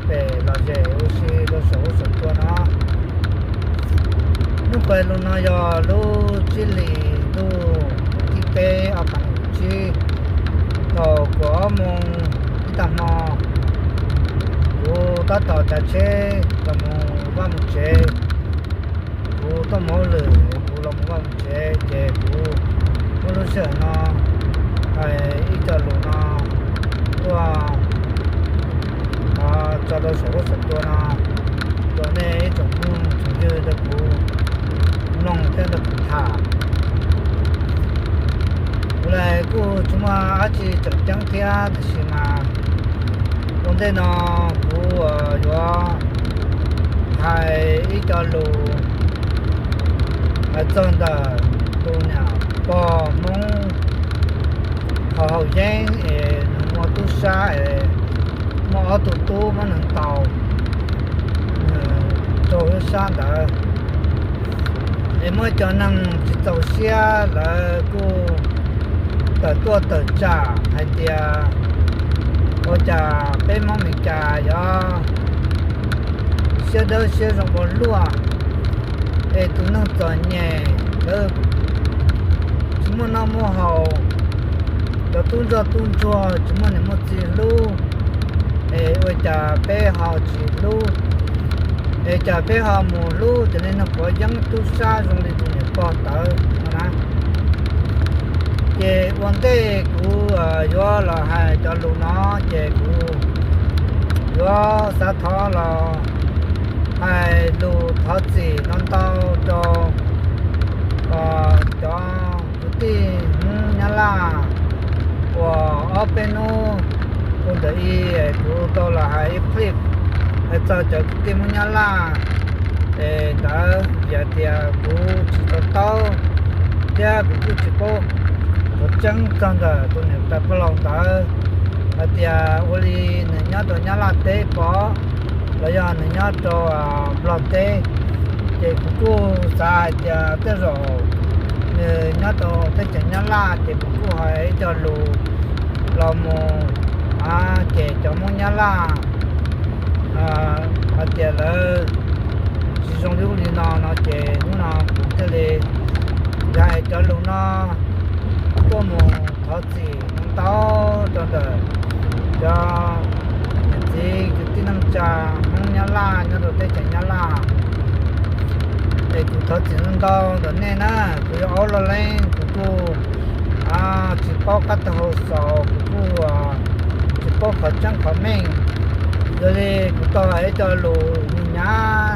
pem lom zem ua si rau saum huab saum cua no. Hnub pais lug no yog lub tsib hlis ntuj thib peb ob phav nees nkaum tsib, thaum kaum ob moos ib tag hmo, kuv tab tom cav tsheb los mus vaj mus tsev. Kuv tuaj mus hauj lwm, kuv los mus vaj mus tsev ces kuv muab lub sij hawm no hais ib co lus no tuaj tso rau saum huab saum cua no rau nej ib tsoom phooj tsoom ywg rau kuv mloog thiab rau kuv tham. Kuv los kuj tsis muaj dab tsi tseem ceeb thiab, tab sis mas ua ntej no kuv yuav hais ib co lus hais txog ntawm tus niam pog Hmoob ho haus yeeb es nws muaj tub sab es muaj ob tug tub muab nws ntaus rau lub sab ntawd. Es muaj cov neeg tsis txaus siab lawv kuj tawm tuaj tawm tsam hais tias ua cas peb Hmoob Meskas yuav siab dawb siab zoo ua luaj, es tus neeg txom nyem lawv tsis muaj noj muaj haus, cov tub ntsoj tub ntsuag tsis muaj niam muaj txiv hlub, es ua cas peb ho tsis hlub, es cas peb ho mus hlub cov niag neeg quav yeeb tub sab zoo li tus niam pog ntawd no na. Ces ua ntej kuv yuav los hais cov lus no ces kuv yuav xav thov los hais lus thov txim no ntau rau cov kwv tij Hmoob Nyab Laj uas ob peb hnub ua ntawm i kuv tau los hais ib clip hais txog cov kwv tij Hmoob Nyab Laj es ntawd vim hais tias kuv tsis to taub thiab kuv kuj tsis paub qhov tseeb txog ntawm tus niam tais pog laus ntawd hais tias ua li nws nyob rau Nyab Laj teb pov los yog nws nyob rau Nplog teb. Ces kuv kuj xav hais tias tej zaum nws nyob rau teb chaws Nyab Laj ces kuv kuj hais ib co lus los mus cem cov Hmoob Nyab Laj hais tias lawv tsis zoo li ub li no no ces hnub no kuv thiaj li hais cov lus no tuaj mus thov txim ntau rau ntawm cov niam txiv kwv tij neej tsa Hmoob Nyab Laj nyob rau teb chaws Nyab Laj. Es kuv thov txim ntau ntau ntawm nej na, kuv yog Aub Loj Leeb, kuv kuj tsis paub qab tag hauv xaus, kuv kuj tsis paub qhov tseeb qhov meej. Yog li kuv tau hais ib co lus hnyav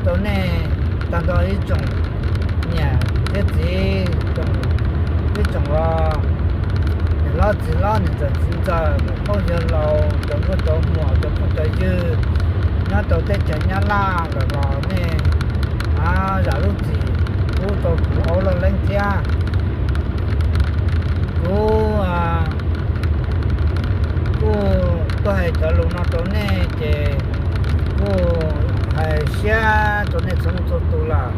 rau nej tag nrho ib tsoom niam thiab txiv, ib tsoom niam hlob txiv hlob, niam ntxawm txiv ntxawm, muam phauj yawg laus, cov nkauj cov muam, cov phooj cov ywg nyob rau teb chaws Nyab Laj lawm los nej zam lub txim pub rau kuv Aub Loj Leeb thiab. Kuv kuj tuaj hais cov lus no rau nej ces kuj hais siab rau nej txhua leej txhua tus lawm.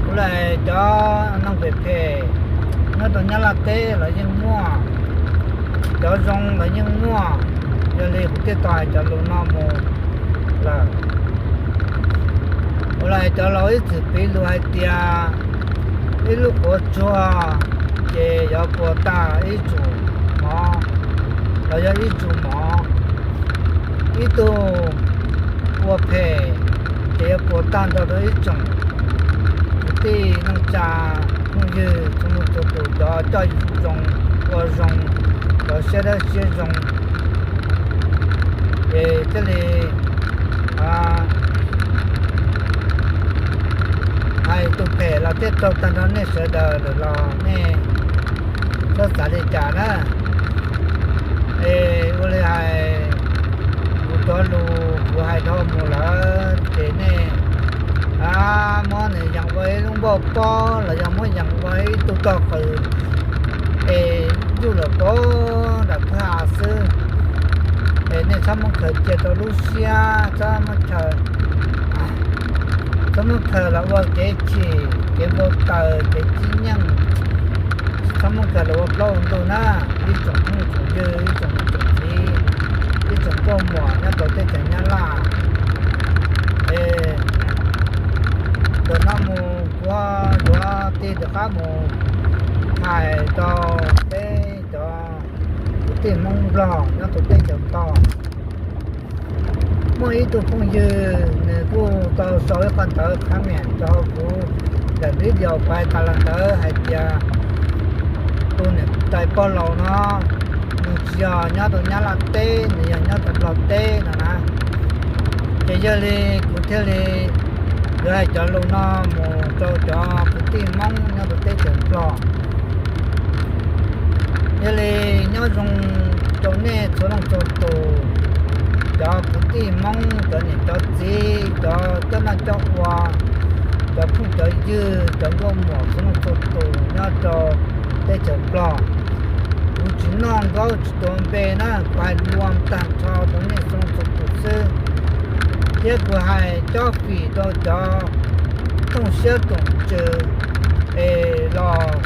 Kuv los cov neeg phem phem nyob rau Nyab Laj teb los yeej muaj, cov zoo los yeej muaj, yog li kuv thiaj tau hais cov lus no mus lawm. Kuv los cov laus ib txwm piv lus hais tias ib lub quav tsuag ces yuav puas tag ib tsum mov, los yog ib tsum mov. Ib tug ua phem ces yuav puas tag nrho rau ib tsoom kwv tij neej tsa phooj ywg txhua leej txhua tus cov coj zoo ua zoo, cov siab dawb siab zoo. Ces thiaj li hais tus phem los thiaj raug tag nrho nej sawv daws lawm los nej txhob xav li cas na. Es ua li hais, kuv cov lus kuv hais dhau mus lawm ces nej muab nws yees ua ib lub npauj pob los yog muab yees ua ib tug tog qws es yuj lawm pov nram kwj ha xwb. Es nej txhob muab khaws cia rau lub siab, txhob muab khaws, txhob muab khaws los ua kev chim, kev npau taws, kev tib nyeej, txhob muab khaws los ua plaub ua ntug na, ib tsoom phooj tsoom ywg, ib tsoom niam tsoom txiv, ib tsoom nkauj muam nyob rau teb chaws Nyab Laj. Es ntawm no mus kuv yuav tig rov qab mus hais rau peb cov kwv tij Hmoob Nplog nyob rau teb chaws Nplog. Muaj ib tug phooj ywg nws kuj tau sau ib qho ntawv comment rau kuv daim video kuv hais tas los ntawd hais tias tus niam tais pog laus no nws tsis yog nyob rau Nyab Laj teb, nws yog nyob rau Nplog teb no na. Ces yog li kuv thiaj li yuav hais cov lus no mus rau cov kwv tij Hmoob nyob rau teb chaws Nplog. Yog li nyob zoo rau nej txhua leej txhua tus, cov kwv tij Hmoob, cov niam cov txiv, cov coj noj coj ua, cov phooj cov ywg, cov nkauj muam txhua leej txhua tus nyob rau teb chaws Nplog. Kuv tsis noj nkaub tsis tuav npe na, kuv hais lus tag nrho rau nej txhua leej txhua tus xwb, thiab kuv hais cob fim rau cov tooj siab toom ntsws es los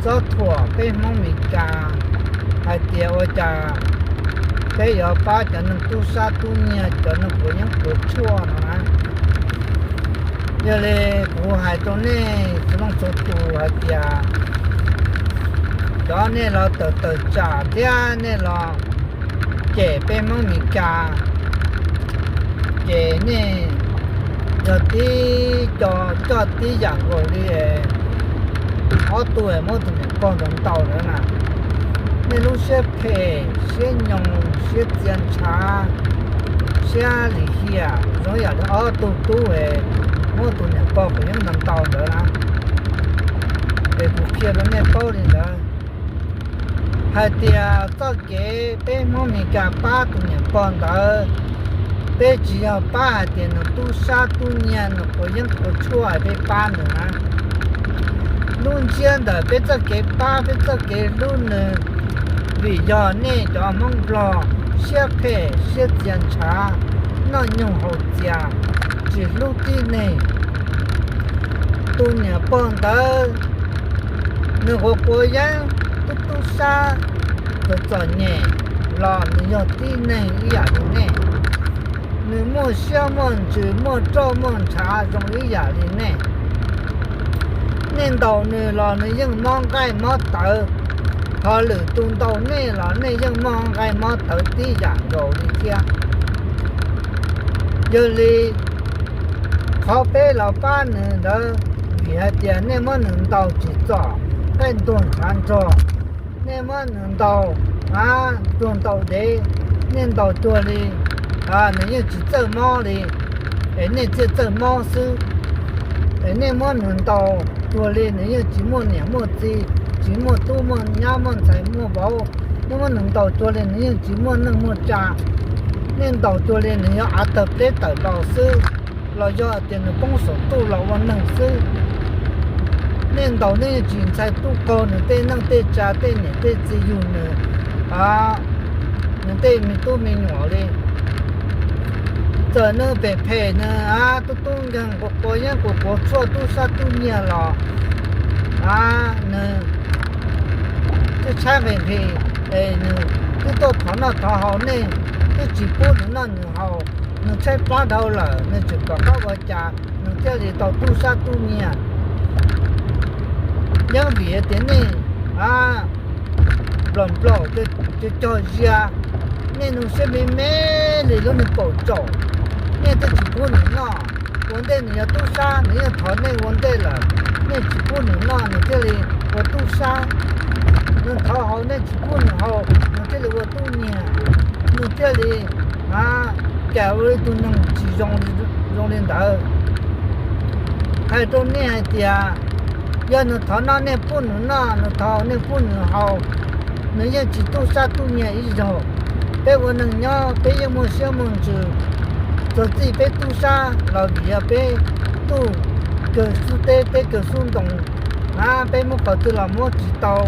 txob thuam peb Hmoob Mes Kas hais tias ua cas peb yuav pab cov neeg tub sab tub nyiag, cov neeg quav yeeb quav tshuaj no na. Yog li kuv hais rau nej txhua leej txhua tus hais tias cov nej los tawm tawm tsam thiab nej los cem peb Hmoob Mes Kas, ces nej yog tib co coj tib yam nkaus li ob tug muab tus niam pog ntaus ntaus ntawd na. Nej lub siab phem, siab nyoos, siab txia ntshav, siab lim hiam zoo yam li ob tug tub es muab tus niam pog quav yeeb ntaus ntaus ntawd na. Es kuv qhia rau nej paub li ntawd hais tias txoj kev peb Hmoob Mes Kas pab tus niam pog ntawd, peb tsis yog pab hais tias nws tub sab tub nyiag, nws quav yeeb quav tshuaj es peb pab nws na. Lub ntsiab ntawm peb txoj kev pab, peb txoj kev hlub nws, vim yog nej cov Hmoob Nplog siab phem siab txia ntshav, noj nyoog haus txias, tsis hlub tib neeg. Tus niam pog ntawd nws quav quav yeeb, tub tub sab, txom txom nyem los nws yog tib neeg ib yam li nej. Nws muaj siab muaj ntsws, muaj roj muaj ntshav zoo ib yam li nej. Nej ntaus nws los nws yeej mob nqaij mob tawv, ho lwm tus ntaus nej los nej yeej mob nqaij mob tawv tib yam nkaus li thiab. Yog li qhov peb los pab nws ntawd vim hais tias nej muab nws ntaus tsis txom, nqaij ntuag ntshav nrog, nej muab nws ntaus, a, ntuag ntaus dev, nej ntaus cuag li nws yeej tsis txawj mob li, es nej thiaj txawj mob xwb. Es nej muab nws ntaus cuag li nws yeej tsis muaj niam muaj txiv, tsis muaj tub muaj nyab muaj ntxhais muaj vauv, nej muab nws ntaus cuag li nws yeej tsis muaj neej muaj tsa. Nej ntaus cuag li nws yog av tawg pleb tawm los xwb, los yog tias nws poob saum ntuj los ua neeg xwb. Nej ntaus nej yeej tsis ntxhais tub qaug nws tej neej tej tsa, tej niam tej txiv yug nws, nws tej me tub me nyuam li. Txawm nws phem phem, nws tub tub nkeeg, quav yeeb quav tshuaj, tub sab tub nyiag los nws twb tshaib nqhis nqhis, es nws twb tuaj thov noj thov haus, nej twb tsis pub nws noj nws haus, nws tshaib plab dhau lawm, nws tseem kom qab ua cas nws thiaj li tau tub sab tub nyiag. Yeej vim tias nej nplaum nplaum cog cog zias, nej nug siab me me li lub niag paum tsaum, nej twb tsis pub nws noj. Ua ntej nws yog tub sab, nws yeej thov nej ua ntej lawm, nej tsis pub nws noj nws thiaj li ua tub sab. Nws thov haus nej tsis pub nws haus nws thiaj li ua tub nyiag, nws thiaj li cas ua ib tug neeg tsis zoo li ntawd. Hais rau nej hais tias, yog nws thov noj nej pub nws noj, nws thov haus nej pub nws haus, nws yeej tsis tub sab tub nyiag ib zaug. Peb ua neeg nyob peb yeej muaj siab muaj ntsws, txog txij peb tub sab los vim yog peb tub kawg xub teb, teb kawg xub ntoo, peb muab qhov twg los muab tsis tau.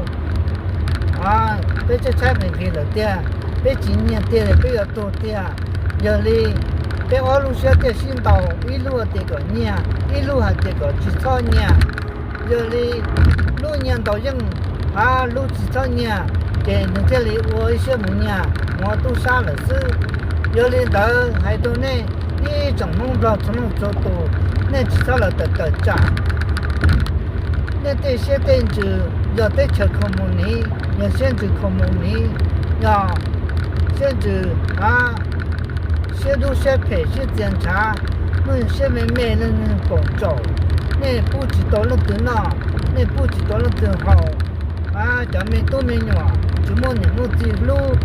Peb tshaib tshaib nqhis nqhis lawm tiag, peb tsis nyiag tiag li peb yuav tuag tiag. Yog li peb ob lub siab thiaj sib ntaus, ib lub hais tias kom nyiag, ib lub hais tias kom tsis txhob nyiag. Yog li lub nyiag ntaus yeej, lub tsis txhob nyiag, ces nws thiaj li ua ib siab mus nyiag, mus ua tub sab lawm xwb. Yog li ntawd hais rau nej ib tsoom Hmoob Nplog txhua leej txhua tus, nej tsis txhob los tawm tawm tsam. Nej tej siab tej ntsws yog teb chaws kho mus niv, yog siab ntsws kho mus niv, yog siab ntsws, siab dub siab phem siab txias ntshav, muaj siab me me neeg pom tsaum, nej pub tsis tau leej twg noj, nej pub tsis tau leej twg haus. Cov me tub me nyuam tsis muaj niam muaj txiv hlub,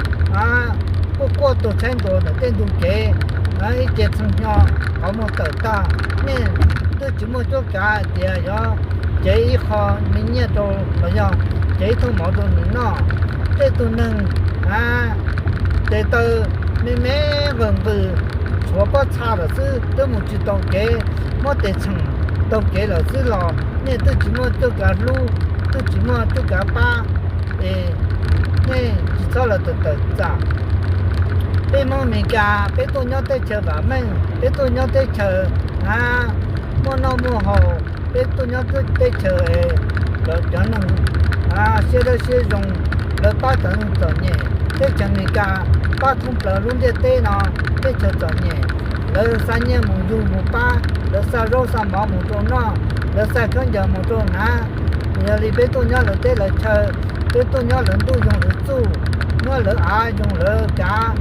quaj quaj tuag tshaib ntua ntawm tej ntug kev, ib ce txheej hnyo qhov muag tawm tag, nej twb tsis muaj cuab kav hais tias yuav cev ib qho me nyiaj rau los yog cev ib thooj mov rau nws noj. Tej tug neeg tes taw me me nqws nqws, tshuav pob txha lawm xwb twb mus tsis tau kev, muab tes txheem taug kev lawm xwb los nej twb tsis muaj cuab kav hlub, twb tsis muaj cuab kav pab, es nej tsis txhob los tawm tawm tsam. Peb Hmoob Amelikas peb tuaj nyob teb chaws vam meej, peb tuaj nyob teb chaws muaj noj muaj haus, peb tuaj nyob teb chaws cov neeg siab dawb siab zoo, lawv pab cov neeg txom nyem. Teb chaws Amelikas pab thoob plaws lub ntiaj teb no, teb chaws txom nyem, lawv xa nyiaj mus yug mus pab, lawv xa zaub xa mov mus rau noj, lawv xa khaub ncaws mus rau hnav. Yog li peb tuaj nyob lawv teb lawv chaw, peb tuaj nyob lawv ntuj yoog lawv txuj, nyob lawv av yoog lawv kav,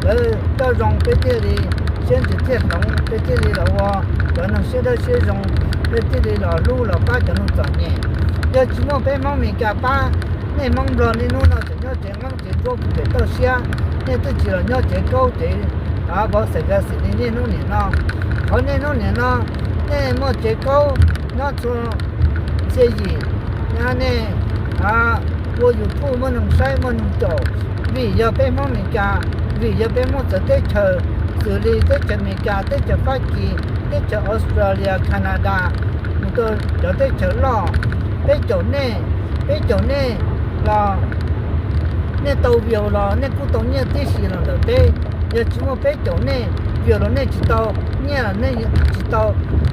lawv coj zoo peb thiaj li siab ntsws thiaj hloov, peb thiaj li los ua cov neeg siab dawb siab zoo, peb thiaj li los hlub los pab cov neeg txom nyem. Yog tsis muaj peb Hmoob Amelikas pab, nej Hmoob Nplog niaj hnub no tseem nyob tsev nqeeb tsev ntsuab puag pem toj siab, nej twb tsis los nyob tsev kaub tsev vov xaim ka xim li niaj hnub nim no. Qhov niaj hnub nim no nej muaj tsev kaub nyob txhua txhia yim, nej ua YouTube muaj neeg saib muaj neeg caum, vim yog peb Hmoob Amelikas, vim yog peb Hmoob txawv teb chaws, xws li teb chaws Amelikas, teb chaws Fab Kis, teb chaws Australia, Canada, mus rau cov teb chaws loj, peb caum nej, peb caum nej los nej tau view los nej kuj tau nyiaj tib si los ntawm peb. Yog tsis muaj peb caum nej, view los nej tsis tau, nyiaj los nej tsis tau,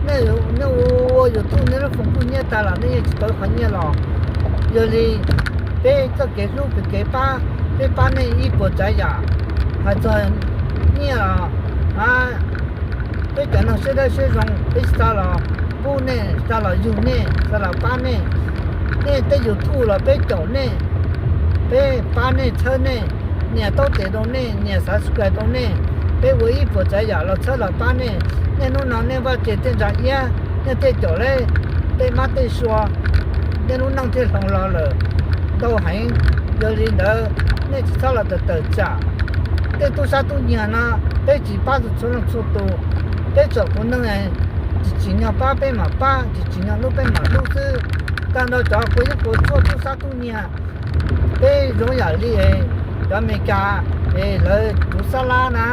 nej, nej ua YouTube nej lub foos kuj nyiab tag los nej yeej tsis tau ib qho nyiaj los. Yog li peb txoj kev hlub kev pab, peb pab nej ib puas tsav yam. Hais txog nyiaj los peb cov neeg siab dawb siab zoo, peb tsis xa los pub nej, xa los yug nej, xa los pab nej. Nej tej YouTube los peb caum nej, peb pab nej txhawb nej, nias taub tes rau nej, nias subscribe rau nej, peb ua ib puas tsav yam los txhawb los pab nej. Nej hnub no nej vaj tse thiaj ntsa iab, nej thiaj caum leb tej mab tej sua, nej lub neej thiaj hloov los lawm ntau heev. Yog li ntawd nej tsis txhob los tawm tawm tsam. Tej tub sab tub nyiag no peb tsis pab txhua leej txhua tus, peb tsom kuv neeg tsis tsim nyog pab peb mam pab, tsis tsim nyog hlub peb mam hlub xwb. Tag nrho cov quav yeeb quav tshuaj tub sab tub nyiag, peb zoo yam li cov Amelikas es lawv tus xab lab na,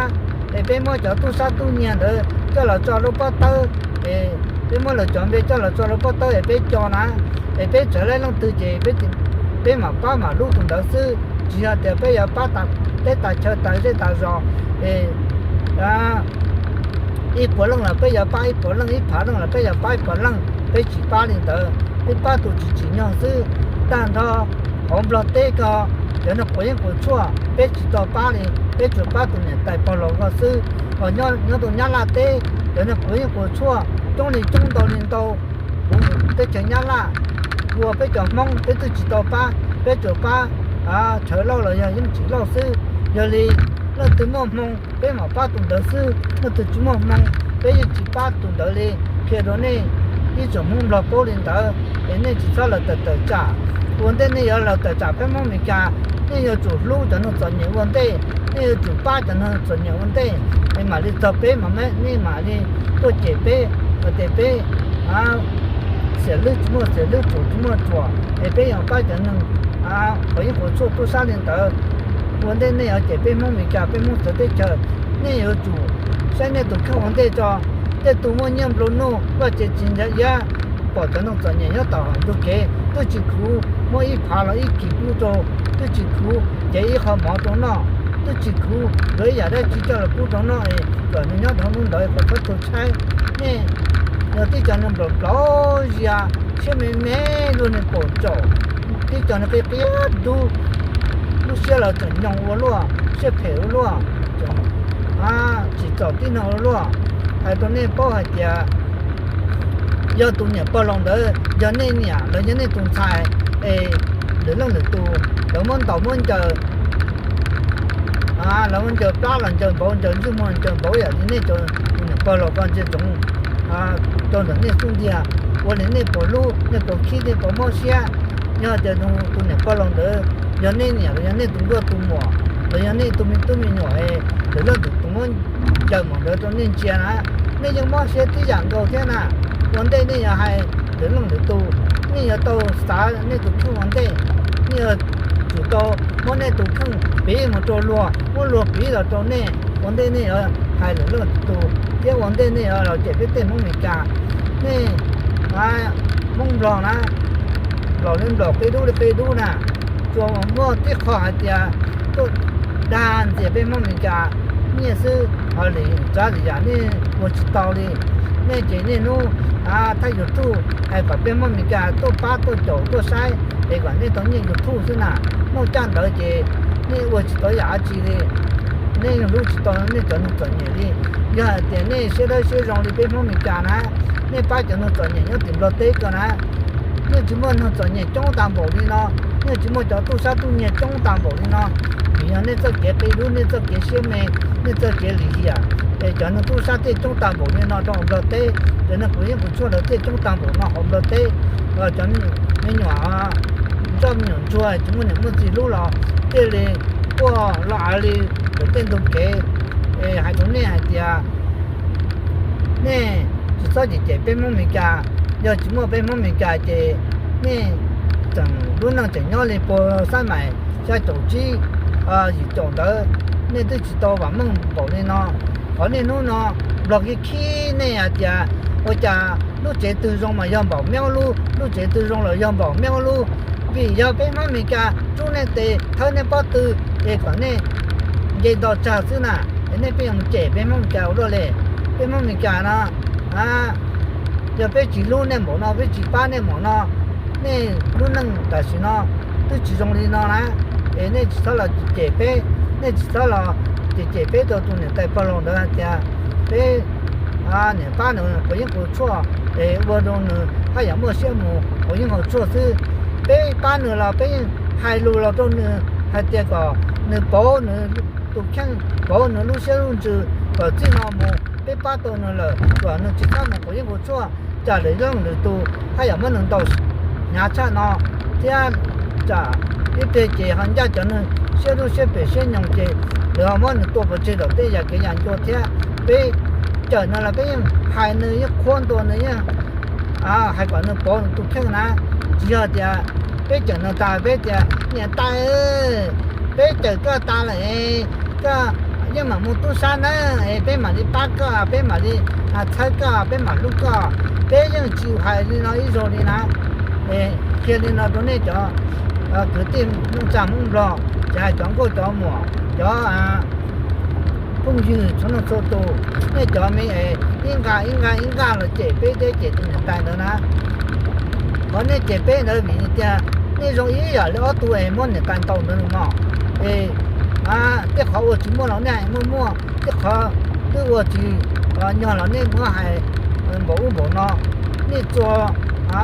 es peb muab cov tub sab tub nyiag ntawd coj los tso lub pob tawb, es peb muab lawv cov npe coj los tso lub pob tawb es peb co na, es peb txawm lab leej twg ces peb mam pab mam hlub tus ntawd xwb. Tsis yog tias peb yuav pab tas teb tas chaw tas zej tas zos, es ib puas leej los peb yuav pab ib puas leej, ib phav leej los peb yuav pab ib phav leej, peb tsis pab li ntawd, peb pab tus tsis tsim nyog xwb. Tag nrho hauv Nplog teb ko, cov neeg quav yeeb quav tshuaj peb tsis tau pab li, peb tsuas pab tus niam tais pog laus ko xwb. Hos nyob rau Nyab Laj teb, cov neeg quav yeeb quav tshuaj coob li coob ntau li ntau. Kuv teb chaws Nyab Laj, ua peb cov Hmoob peb twb tsis tau pab, peb tsuas pab Rhawv Lauj los yog Yeeb Tsim Lauj xwb. Yog li leej twg muaj hmoo peb mam pab tus ntawd xwb, leej twg tsis muaj hmoo peb yeej tsis pab tus ntawd li. Qhia rau nej ib tsoom Hmoob Nplog paub li ntawd es nej tsis txhob los tawm tawm tsam. Ua ntej nej yuav los tawm tsam peb Hmoob Amelikas, nej yuav tsum hlub cov neeg txom nyem ua ntej, nej yuav tsum pab cov neeg txom nyem ua ntej, es mam li txog peb mas nej mam li tuaj cem peb hais tias peb xiam lwb tsis muaj xiam lwb, tsuam tsis muaj tsuam, es peb yuav pab cov neeg quav yeeb quav tshuaj tub sab li ntawd. Ua ntej nej yuav cem peb Hmoob Amelikas, peb Hmoob txawv teb chaws, nej yuav tsum saib nej tus kheej ua ntej tso. Tej tug muaj nyiaj nplua nuj, vaj tse tsis ntsa iab, pom cov neeg txom nyem nyob tom ntug kev twb tsis khuv muab ib phav los ib kis pub rau, twb tsis khuv cev ib qho mov rau noj, twb tsis khuv yuav ib yam dab tsi coj los pub rau noj es kom nws nyob rau hnub ntawd kom txhob tu tshaib. Nej yog tib co neeg nplaum nplaum zias, siab me me luag niag paum tsaum, tib co niag qia qia dub, lub siab los tseem nyoos ua luaj, siab phem ua luaj, tseem tsim txom tib neeg ua luaj. Hais rau nej paub hais tias yog tus niam pog laus ntawd yog nej niam los yog nej tus ntxhais, es lwm leej lwm tus lawv muab ntaus muab ncaws, lawv muab ncaws plab los ncaws npauv, ncaws ntsej muag ncaws npauv yam li nej cov tus niam pog laus ko ntsia ntsoov rau ntawm nej xub ntiag, ua li nej puas hlub, nej puas khib, nej puas mob siab? Yog tias tus niam pog laus ntawd yog nej niam los yog nej tus nkauj tus muam los yog nej tus me tub me nyuam, lwm leej lwm tus muab ncaws mus ntawd rau nej ntsia na, nej yeej mob siab tib yam nkaus thiab na. Ua ntej nej yuav hais lwm leej lwm tus, nej yuav tau xav nej tus kheej ua ntej. Nej yuav tsum tau muab nej tus kheej piv mus rau luag, muab luag piv los rau nej. Ua ntej nej yuav hais lwm leej lwm tus thiab ua ntej nej yuav los cem peb tej Hmoob Meskas. Nej Hmoob Nplog na, Nplog li Nplog, qe dub li qe dub na, tsuas muaj tib qho hais tias tuaj dag ntxias peb Hmoob Meskas nyiaj xwb, ho lwm tsav lwm yam nej ua tsis tau li. Nej ces niaj hnub thaj YouTube hais kom peb Hmoob Meskas tuaj pab tuaj caum tuaj saib es kom nej tau nyiaj YouTube xwb na. Muaj caj ntawd ces nej ua tsis tau yam dab tsi li. Nej yeej hlub tsis tau nej cov neeg txom nyem li. Yog hais tias nej siab dawb siab zoo li peb Hmoob Meskas na, nej pab cov neeg txom nyem nyob tim Nplog teb ko na. Nej tsis muaj neeg txom nyem coob tag npaum li no, nej tsis muaj cov tub sab tub nyiag coob tag npaum li no, vim yog nej txoj kev qe dub, nej txoj kev siab me, nej txoj kev lim hiam, es cov neeg tub sab thiaj coob tag npaum li no rau hauv Nplog teb, cov neeg puas yeeb puas tshuaj lawv thiaj coob tag npaum no hauv Nplog teb. Cov me nyuam ntsoj me nyuam ntsuag tsis muaj niam muaj txiv hlub los thiaj li quaj lo av li lawv tej ntug kev. Es hais rau nej hais tias nej tsis txhob cem cem peb Hmoob Meskas. Yog tsis muaj peb Hmoob Meskas ces nej tseem lub neej tseem nyob li puag xab mais xya caum tsib, yim caum ntawd, nej twb tsis tau vam meej npaum li no. Qhov niaj hnub no Nplog khib khib nej hais tias ua cas lub tsev twg zoo mas yog npaum Meeb lub, lub tsev twg zoo los yog npaum Meeb lub. Vim yog peb Hmoob Meskas rub nej tes thawb nej pob tw es kom nej nce nto tsag xwb na. Es nej pheej yuav cem peb Hmoob Meskas ua luaj li. Peb Hmoob Meskas no, yog peb tsis hlub nej npaum no, peb tsis pab nej npaum no, nej lub neej tam sim no twb tsis zoo li no na. Es nej tsis txhob los cem peb, nej tsis txhob los cem cem peb rau tus niam tais pog laus ntawd hais tias peb niam pab nws quav yeeb quav tshuaj, es ua rau nws haj yam muaj siab mus quav yeeb quav tshuaj xwb. Peb pab nws los peb yeej hais lus los rau nws hais tias kom nws pauv nws tus kheej, pauv nws lub siab lub ntsws kom txij no mus peb pab tau nws lawm kom nws tsis txhob mus quav yeeb quav tshuaj, tsam lwm leej lwm tus haj yam muab nws ntaus hnyav tshaj no, thiab tsam ib pliag ces ho ncaj cov neeg siab dub siab phem siab nyoos ces lawv ho muab nws tua pov tseg tom tej yam kev yam ncua thiab. Peb cawm nws los peb yeej hais nws, yeej qhuab ntuas nws, yeej hais kom nws pauv nws tus kheej na. Tsis yog tias peb cawm nws tas peb tias niam tais, peb cawm koj tas lawm, koj yeej mam mus tub sab nawb, peb mam li pab koj, peb mam li txhawb koj, peb mam hlub koj. Peb yeej tsis hais li no ib zaug li na. Qhia li no rau nej cov kwv tij Hmoob tsa Hmoob Nplog, tsis hais cov nkauj cov muam, cov phooj ywg txhua leej txhua tus, nej cov me es ib nqa ib nqa ib nqa los cem peb thiab cem tus niam tais ntawd na. Qhov nej cem peb ntawd vim tias nej zoo ib yam li ob tug es muab niam tais ntaus ntawd no. Es tej qhov ua tsis muaj los nej hais muaj muaj, tej qhov twb ua tsis nyog los nej muab hais npaum ub npaum no. Nej tsuas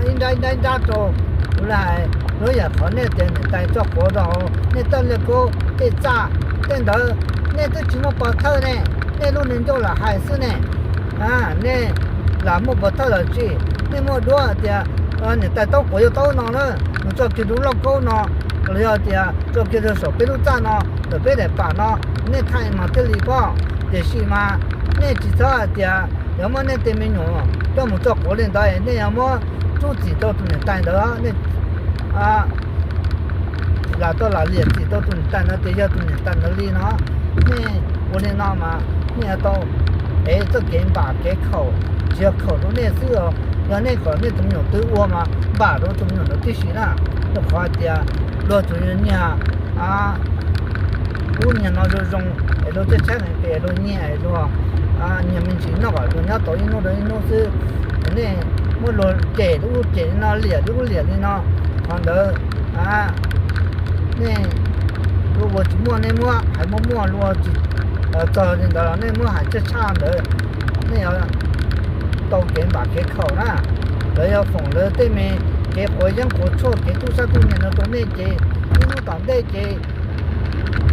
ib nrab ib nrab ib nrab rau, kuv li hais, lub yam qhov nej tias niam tais tso quav rau hauv nej tej liaj kub tej txaj tej ntawd, nej twb tsis muaj pov thawj ne, nej lub niag ncauj lam hais xwb ne. Nej lam muaj pov thawj los tsis, nej muaj duab tias niam tais taub quav yog taub no na, nws tso kiag rau lub lauj kaub no, los yog tias tso kiag rau saum peb lub txaj no, saum peb daim pam no, nej thaij mas thiaj li pom. Tiam sis mas nej tsis txhob hais tias yog muab nej tej me nyuam coj mus tso quav li ntawd, nej yuav muab rub txim rau tus niam tais ntawd, nej lam tau lam liam txim rau tus niam tais ntawd tias yog tus niam tais ntawd li no. Nej ua li no mas nej yuav tau ev txoj kev npam kev khaum, tsis yog khaum rau nej xwb os, yog nej kom nej tus me nyuam twv ua mas npam rau tus me nyuam ntawd tib si na. Rau qhov hais tias luag tsuas yog nyiag lub niag no zoo zoo es luag tshaib tshaib nqhis nqhis es luag nyiag es luag nyiag me ntsis noj kom luag nyob tau ib hnub rau ib hnub xwb. Nej muab luag cem lub cem li no, liam lub liam li no, qhov ntawd nej ua tsis muaj nej muab hais muaj muaj, luag tsis Txog li ntawd los nej muab hais tshaj tshaj ntawd, nej yuav tau kev npam kev khaum na. Lawv yuav foom lawv tej me kev quav yeeb quav tshuaj kev tub sab tub nyiag no rau nej ces ib hnub tom ntej ces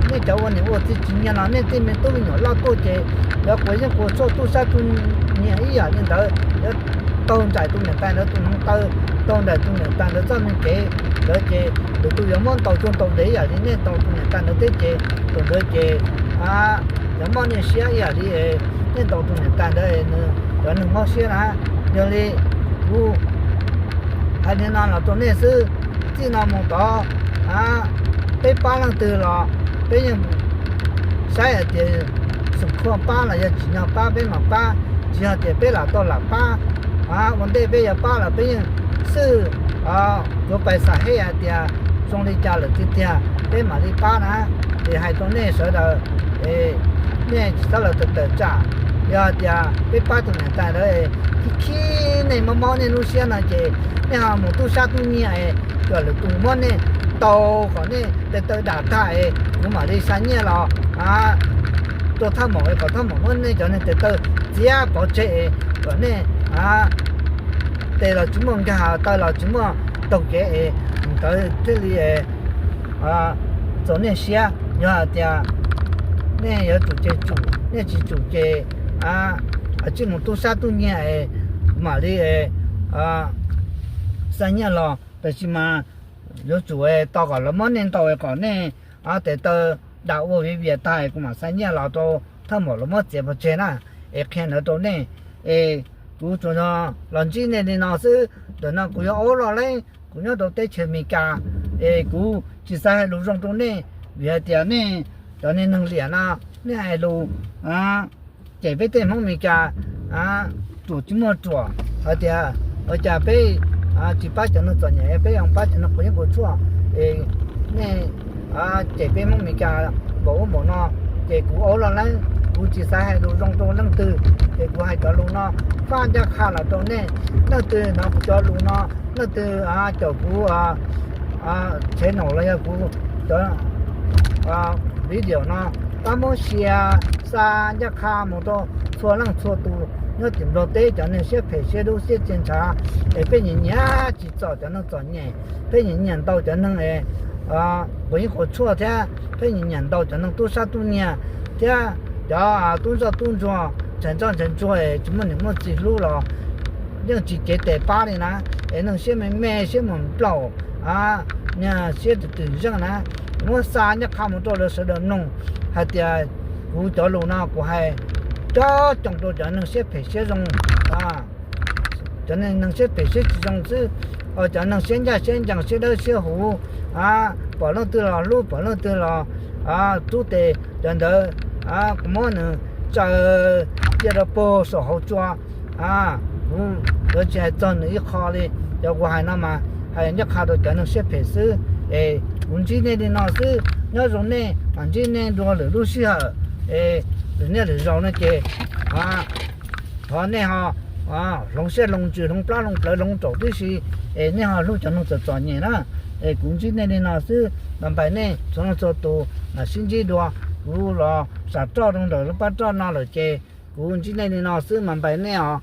nej cov ua niam ua txiv tsis nyiag no nej tej me tub me nyuam loj tuaj ces yuav quav yeeb quav tshuaj tub sab tub nyiag ib yam li ntawd, yuav taug nraim tus niam tais ntawd tus hneev taw, taug nraim tus niam tais ntawd txoj me kev ntawd ces lwm tus yuav muab ntaus cuag ntaus dev ib yam li nej ntaus tus niam tais ntawd thiab ces tus ntawd ces yuav mob nej siab ib yam li nej ntaus tus niam tais ntawd nws cov neeg mob siab na. Yog li kuv hais li no los rau nej xwb, txij no mus tod peb pab leej twg los peb yeej saib hais tias xum khuaj pab los yog tsim nyog pab peb mam pab, tsis yog tias peb lam tau lam pab. Ua ntej peb yuav pab los peb yeej xwj yuav pais xam hej hais tias zoo li cas lawm tiag tiag peb mam li pab na. Es hais rau nej sawv daws, nej tsis txhob los tawm tawm tsam. Yog tias peb pab tus niam tais ntawd khib khib nej mob mob nej lub siab no ces nej ho mus tub sab tub nyiag es kom lwm tus muab nej ntaus kom nej tes taw dam tag es kuv mam li xa nyiaj los rau thaj maum es kom thaj maum muab nej cov neeg tes taw txiav pov tseg es kom nej tes los tsis muaj nkag taw los tsis muaj taug kev es ntawd thiaj li txaus nej siab. Yog hais tias nej yuav tsum ces tsum, nej tsis tsum ces tsij mus tub sab tub nyiag es mam li xa nyiaj los. Tab sis mas yuav tsum tau kom lawv muab nej ntaus kom nej tes taw dam ua viv vias tag kuv mam xa nyiaj los rau thaj maum lawv muab txiav pov tseg na. Es qhia ntawd rau nej es kuv tsuas los ntsib nej li no xwb. Ntawm no kuv yog Aub Loj Leeb, kuv nyob rau teb chaws Amelikas es kuv tsis xav hais lus zoo rau nej vim hais tias nej cov neeg liam no nej hais lus cem peb tej Hmoob Amelikas ruam tsis muaj ruam hais tias ua cas peb tsis pab cov neeg txom nyem peb yuav pab cov neeg quav yeeb quav tshuaj es nej cem peb Hmoob Amelikas npaum ub npaum no. Ces kuv Aub Loj Leeb kuv tsis xav hais lus zoo rau leej twg ces kuv hais cov lus no faj ncaj qha los rau nej. Leej twg hnov kuv cov lus no, leej twg caum kuv channel los yog kuv cov video no pab muab share xa ncaj qha mus rau txhua leej txhua tus nyob tim Nplog teb cov neeg siab phem siab dub siab txiaj ntshav es peb nyiam nyiam tsis txom cov neeg txom nyem, peb nyiam nyiam ntaus cov neeg quav yeeb quav tshuaj thiab peb nyiam nyiam ntaus cov neeg tub sab tub nyiag thiab cov tub ntsoj tub ntsuag ntshai ntsoj ntshai ntsuag es tsis muaj niam muaj txiv hlub los yeej tsis cev tes pab li na. Es neeg siab me me siab mus nplaum, niag siab twm twm zeej na, muab xa ncaj qha mus rau lawv sawv daws mloog hais tias kuv cov lus no kuv hais coob coob rau cov neeg siab phem siab zoo, cov neeg siab phem siab tsis zoo xwb, cov neeg siab ncaj siab ncees siab dawb siab huv, pom leej twg los hlub pom leej twg los rub tes, cov ntawd kuv muab nws tsaws cia rau puag saum hauv tsua. Kuv yuav tsis hais txog nws ib qho li, cov kuv hais no mas hais ncaj qha rau cov neeg siab phem xwb. Es kuv ntsib nej li no xwb, nyob zoo nej mas ntsib nej dua lwm lub sij hawm, es lwm niaj lwm zaus no ces thov nej ho hloov siab hloov ntsws hloov plab hloov plawv hloov raum tib si, es nej ho hlub cov neeg txom txom nyem na. Es kuv ntsib nej li no xwb, mas npais nej txhua leej txhua tus mam sib ntsib dua. Kuv los sam roj rau ntawm lub pab roj no lawm ces kuv ntsib nej li no xwb mas npais nej os.